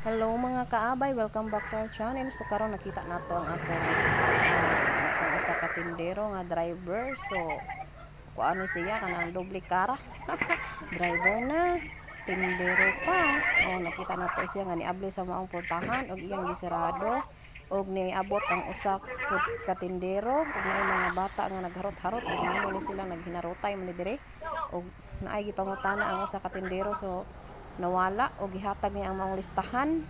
Hello, mga kaabay, welcome back to our channel. So karon nakita nato ang atong usa ka tindero nga driver. So kuan ni siya, kanang doble kara. Driver na, tindero pa. Oh, nakita nato siya nga niabli sa maong pultahan og iyang gisirado og niabot ang usa pud ka tindero ug naay mga bata nga nagharot-harot ug ngano ni sila naghinarotay man ni dire og naay gipangutana ang usa ka tindero. So nawala og gihatag niya ang maong listahan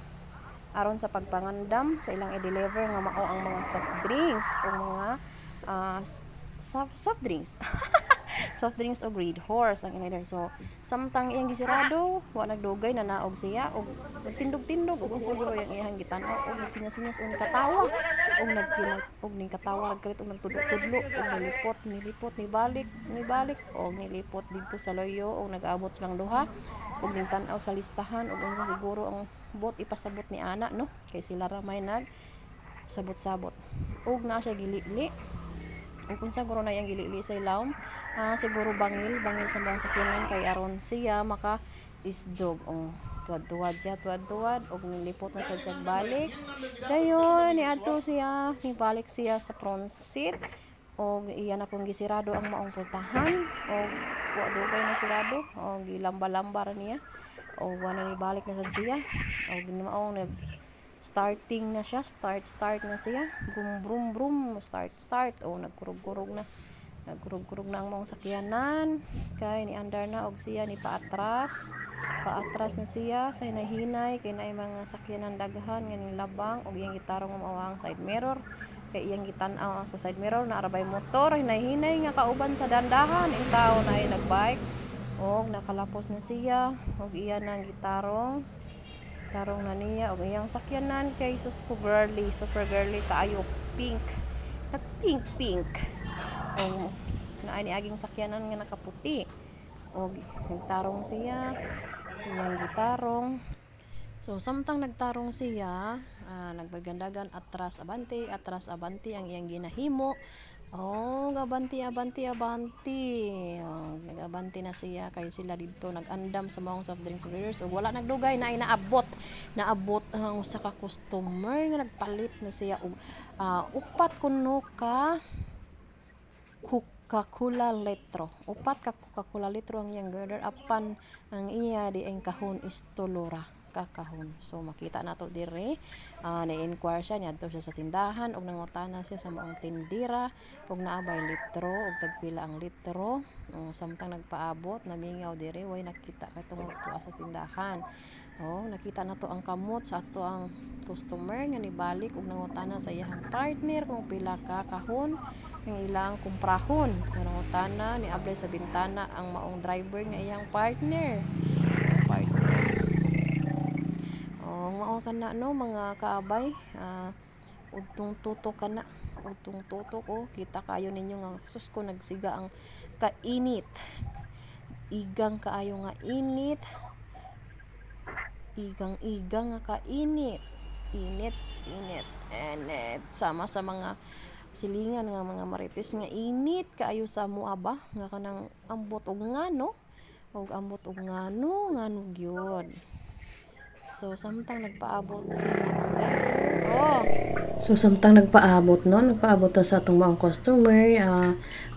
aron sa pagpangandam sa ilang i-deliver nga mao ang mga soft drinks o mga soft drinks soft drinks o Red Horse ang ilang. So samtang iyang gisirado, wa nagdugay na naog siya og nagtindog-tindog og unsa guro yang iyang gitan-aw og nagsinyas-sinyas og nikatawa og nagkina og nikatawa kalit og nagtudlo-tudlo og nilipot nilipot, nibalik nibalik og nilipot didto sa loyo og nag-abot silang duha og ning tan-aw sa listahan og unsa siguro ang bot ipasabot ni ana, no, kay sila ra may nag sabot-sabot og naa siya gilili ug unsa guro na iyang gilili sa ilawom. Siguro bangil bangil sa mga sakyanan kay aron siya maka isdog. Oh, tuwad-tuwad siya, tuwad-tuwad og nilipot na sad siya balik. Dayon niadto siya, nibalik siya sa front seat og iya na pong gisirado ang maong pultahan og wa dugay na sirado og gilamba-lamba ra niya og wa na nibalik na sad siya og maong nag starting na siya, start start na siya, brum brum brum, start start o nagkurog-kurog na, nagkurog-kurog na ang maong sakyanan kay ni andar na og siya ni paatras paatras na siya sa hinahinay kay naay mga sakyanan daghan nga nilabang og iyang gitarong mao ang side mirror kay iyang gitan-aw sa side mirror na arabay motor hinay-hinay nga kauban sa dandahan intaw na ay nagbike. Og nakalapos na siya og iya nang gitarong tarong na niya og iyang sakyanan kay sus ko, girly, super girly kaayo, pink, nag pink pink og naay niaging sakyanan nga nakaputi og nagtarong siya, iyang gitarong. So samtang nagtarong siya, nagbagandagan, atras abante, atras abante ang iyang ginahimo. Oh, abante abante abante. Oh, nag-abante na siya kay sila didto nag-andam sa maong soft drinks orders ug wala nagdugay na inaabot. Naabot ang usa ka customer nga nagpalit na siya og upat kuno ka Coca-Cola litro. Upat ka Coca-Cola litro ang iyang order apan ang iya di ang kahon is tulo ra ka kahon. So makita nato dire, ni-inquire siya, niadto siya sa tindahan ug nangutana siya sa maong tindira ug naa bay litro ug tagpila ang litro. Oh, samtang nagpaabot, namingaw dire, way nakita kay tungod tuwa sa tindahan. Oh, nakita nato ang kamot sa ato ang customer nga nibalik ug nangutana sa iyang partner kung pila ka kahon ang ilang kumprahon. So, nangutana, niabli sa bintana ang maong driver nga iyang partner. Ang partner. Oh, mao kana, no, mga kaabay, udtong tutok kana, udtong tutok. Oh, kita kayo ninyo nga sus ko, nagsiga ang kainit. Igang kaayo nga init. Igang-igang nga kainit. Init, init, init. Sama sa mga silingan nga mga marites nga init kaayo sa mua ba nga kanang ambot og ngano og ambot og ngano ngano gyud. So samtang nagpaabot si mamang driver, oh. So samtang nagpaabot, no, nagpaabot ta sa atong maong customer,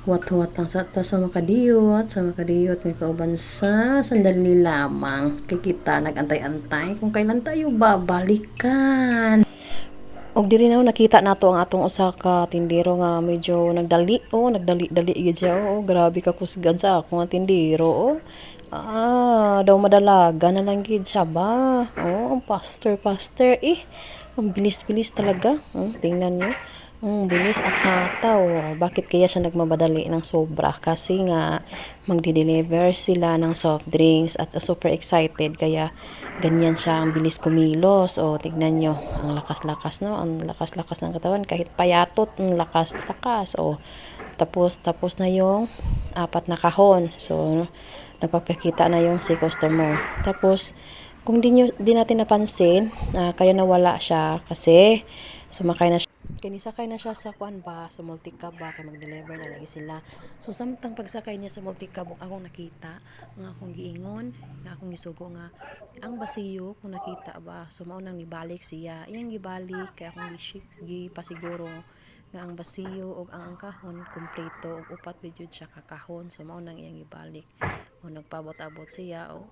huwat-huwat lang sa ta sa makadiyot nga kauban sa sandali lamang. Kay kita nagantay-antay kung kailan tayo babalikan. Og diri na nakita nato ang atong usa ka tindero nga medyo nagdali, oh, nagdali-dali gid siya. Oh, grabe ka kusgan sa ako nga tindero, oh. Daw madalaga na lang gid siya ba. Oh, ang faster faster eh. Ang bilis-bilis talaga. Oh, tingnan nyo. Ang bilis ang hataw. Bakit kaya siya nagmamadali ng sobra? Kasi nga magdi-deliver sila ng soft drinks at super excited kaya ganyan siya ang bilis kumilos. O tignan nyo, ang lakas-lakas, no, ang lakas-lakas ng katawan kahit payatot, ang lakas-lakas. O tapos tapos na yung apat na kahon. So nagpapakita na yung si customer. Tapos kung di natin napansin, kaya nawala siya kasi sumakay na siya. Kay nisakay na siya sa kuan ba, sa multicab ba, kay mag-deliver na lagi sila. So samtang pagsakay niya sa multicab, ug akong nakita nga akong giingon, nga akong gisugo nga ang basiyo kung nakita ba. So mao nang nibalik siya. Iyang gibalik kay akong gipasiguro nga ang basiyo ug ang kahon kumpleto, ug upat ba jud siya ka kahon. So mao nang iyang gibalik. O nagpaabot-abot siya o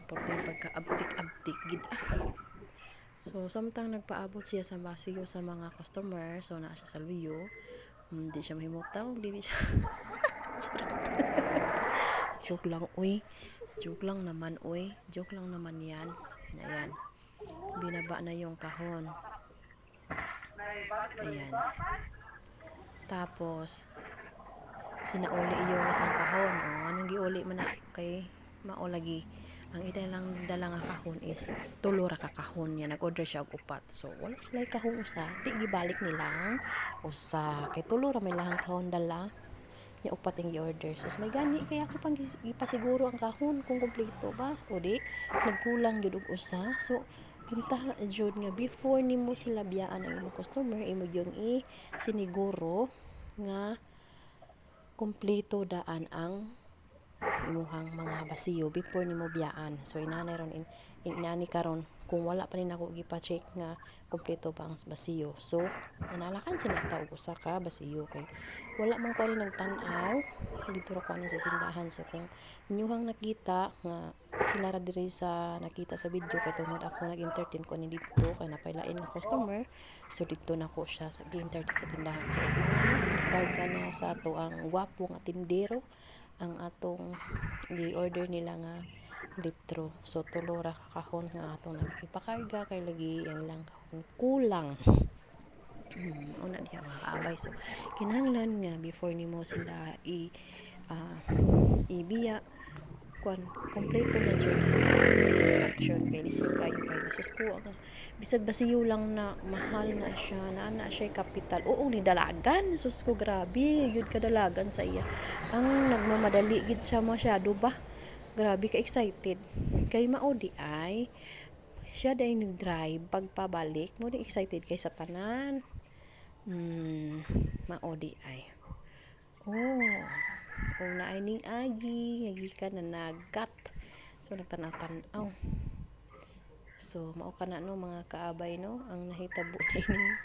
porting pagka-abtik-abtik gid ah. So samtang nagpaabot siya sa basiyo sa mga customer, so naa siya sa luyo, di siya mahimutang, dili siya. Charot. Joke lang, uy. Joke lang naman, uy. Joke lang naman yan. Ayan. Binaba na yung kahon. Ayan. Tapos, sinauli yung isang kahon. O, anong giuli man na kay mao lagi. Ang ida lang dala nga kahon is tulo ra ka kahon niya. Nag-order siya og upat. So, wala sila kahon usa. Di gibalik nilang usa. Kay tulo ra may lahang kahon dala. Nya upat ang gi-order. So, may gani kay ako pang gipasiguro ang kahon kung kumpleto ba. O di, nagkulang gyud og usa. So, pinta jud nga before nimo sila biyaan ang imong customer, imo gyud i siniguro nga kumpleto daan ang imuhang mga basiyo before nimo biyaan. So inani ron inani karon kung wala pa ni nako gipa-check nga kumpleto ba ang basiyo. So nanalakan sila ta og usa ka basiyo kay wala man ko ani nagtan-aw didto ra ko ani sa tindahan. So kung inyuhang nakita nga sila ra diri sa nakita sa video kay tungod ako nag-entertain ko ani didto kay napaylain nga customer, so didto nako siya sa gi-entertain sa tindahan. So mao na, no, gikarga na sa ato ang gwapo nga tindero ang atong gi-order nila nga litro. So tulo ra ka kahon nga atong ipakarga kay lagi ang ilang kahon kulang. Una diha, mga kaabay. So kinahanglan nga before nimo sila i ibiya kuan, kompleto na jud ang transaction kay lisod kayo, kay sus ko, ang bisag basiyo lang na mahal na siya, naa na siya kapital. Oo, ni dalagan, sus ko, grabe gyud kadalagan sa iya. Ang nagmamadali gid siya masyado ba, grabe ka excited kay mao di ay siya day nag-drive pagpabalik mo di excited kay sa tanan. Mao di ay, oh, ug naay ning agi nga gikan na nagat, so nagtanaw-tan-aw. So mao kana, no, mga kaabay, no, ang nahitabo niining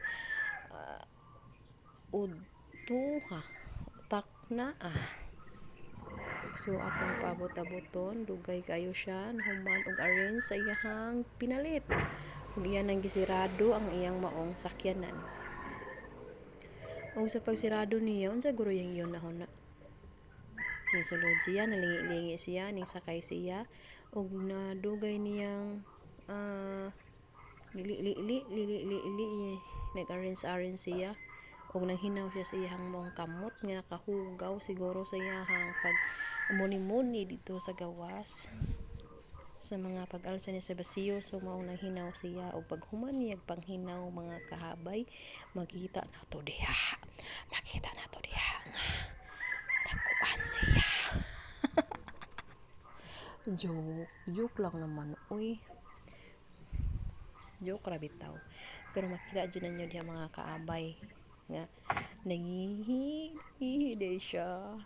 udto ha tak na ah. So atong paabot-aboton, dugay kayo siya nahuman og arrange sa iyahang pinalit ug iya nang gisirado ang iyang maong sakyanan. Ug sa pagsirado niya, unsa guro iyang iyon nahuna, nisulod siya, nalingi-lingi siya, ning sakay siya ug nadugay niyang lili li lili li li, nag-arrange arrange siya ug nanghinaw siya sa iyang maong kamot nga nakahugaw siguro sa iyahang pag muni-muni dito sa gawas sa mga pag-alsa niya sa basiyo. So maong nanghinaw siya ug paghuman niya panghinaw, mga kahabay, makita nato diha nga nagkuan siya. Joke joke lang naman, uy, joke ra bitaw. Pero makita jud ninyo diha, mga kaabay, nga nangihi day siya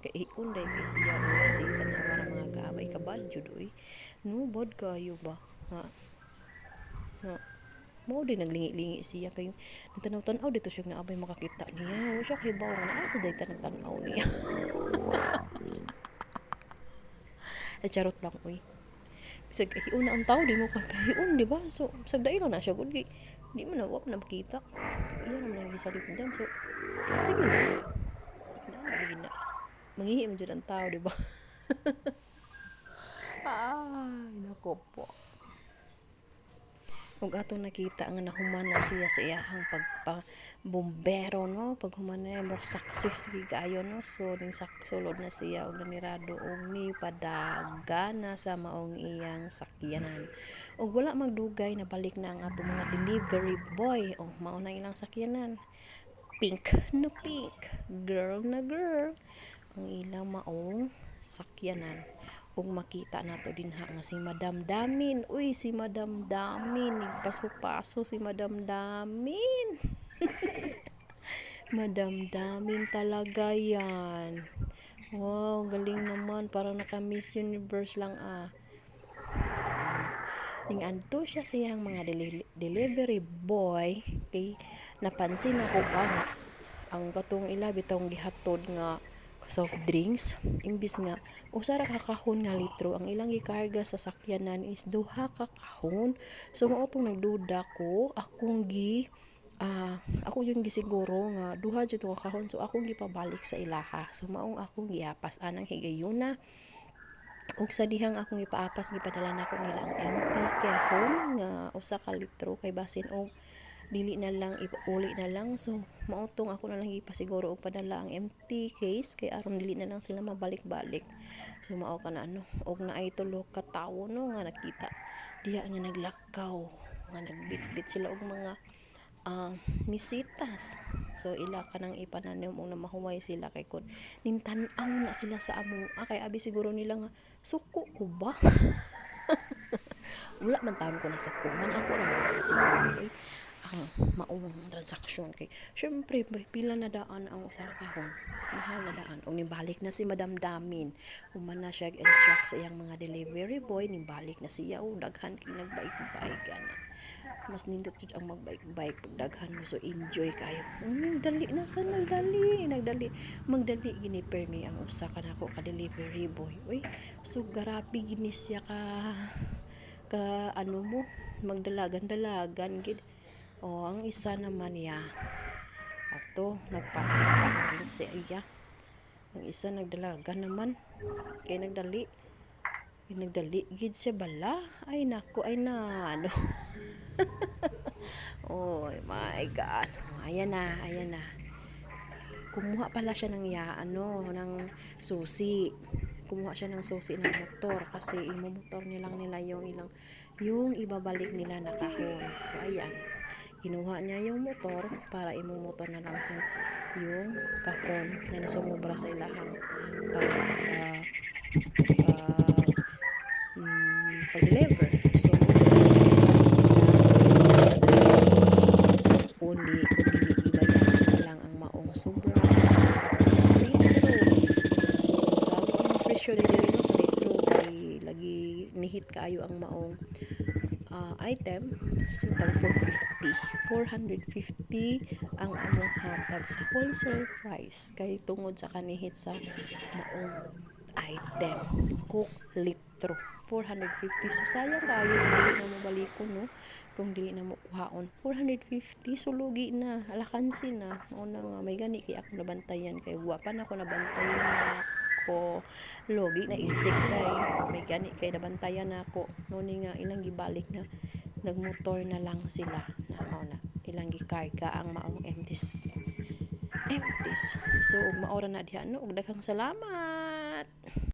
kay unday kay siya usi. Tanawa ra, mga kaabay, kabad jud uy, no? Bad kayo ba nga nga mao din naglingi-lingi siya kay nagtanaw-tanaw dito siya naabay makakita niya. Wa siya kahibaw nga naa sa dayta nagtan-aw niya. Ay, charot lang uy. Bisag kahiun na ang tao, di mo kahiun, di ba? So bisag dai na siya gud kay di man na wa man na makita. Iya naman ang gisalipdan, so sige lang na gina mangihi man jud ang tao, di ba? Ay, nako po. Ug atong nakita nga nahuman na siya sa iyahang pagpa-bombero, no? Paghuman na murag success gid kaayo, no? So ning sulod na siya og nanirado og ni padagana sa maong iyang sakyanan. Ug wala magdugay, nabalik na ang atong mga delivery boy. Oh, mao na ilang sakyanan, pink na pink, girl na girl ang ilang maong sakyanan. Ug makita nato dinha nga si Madam Damin. Uy, si Madam Damin, nagpaso-paso si Madam Damin. Madam Damin talaga yan. Wow, galing naman. Parang naka Miss Universe lang ah. Ning adto siya sa iyang mga delivery boy kay napansin ako pa nga ang katong ila bitawng gihatod nga soft drinks, imbis nga usa ra ka kahon nga litro ang ilang gikarga sa sakyanan is duha ka kahon. So mao tong nagduda ko, akong gi ako yung gisiguro nga duha jud to ka kahon, so akong gipabalik sa ilaha. So maong akong giapas anang higayuna. Ug sa dihang akong ipaapas, gipadala nako nila ang empty kahon nga 1 ka litro kay basin og dili na lang ipauli na lang. So mao tong ako na lang gipasiguro og padala ang empty case kay aron dili na lang sila mabalik-balik. So mao ka na ano, og naay tulo ka tawo no nga nakita diha nga naglakaw nga nagbitbit sila og mga misitas. So ila kanang ipananom og namahuway sila kay kun nintan-aw na sila sa amoa kay abi siguro nila nga suko ko ba. Wala man taon ko na suko man, ako ra man siguro eh ang maong transaksyon kay syempre pila na daan ang 1 ka kahon, mahal na daan. Og nibalik na si Madam Damin, human na siya instruct sa iyang mga delivery boy, nibalik na siya og daghan kay nagbike-bike ana. Mas nindot jud ang magbike-bike pag daghan mo, so enjoy kayo. Nagdali na sa nagdali nagdali magdali gini permi ang usa ka nako ka delivery boy, uy. So garapi gini siya ka ano mo magdalagan-dalagan gid. Oh, ang isa naman ya ato nagparking-parking si iya. Ang isa nagdalagan naman kay nagdali. Kay nagdali gid siya bala. Ay nako, ay na ano. Oh my God. Ayan na, ayan na. Kumuha pala siya ng ya, ano, ng susi. Kumuha siya ng susi ng motor kasi imomotor nilang nila yung ilang yung ibabalik nila na kahon. So ayan. Kinuha niya yung motor para imomotor na lang sa yung kahon na nasumobra sa ilahang pag pag-deliver. So mo sa pagbalik nila, wala na lang uli kundi gibayaran na lang ang maong sobra nga 1 ka case litro. So sa ang presyo diri no sa litro kay lagi nihit kaayo ang maong item. So tag 450, 450 ang among hatag sa wholesale price kay tungod sa kanihit sa maong item, Coke litro, 450. So sayang kaayo kung dili na mo balikon no, kung dili na mo kuhaon 450. So lugi na, alakansi na. Mao na nga may gani kay ako nabantayan kay wa pa na ako nabantayan na ko lugi na i-check kay may gani kay nabantayan na ako. Mao ni nga ilang gibalik na nagmotor na lang sila na mao na ilang gikarga ang maong empties empties. So ug maora na diha no, ug daghang salamat.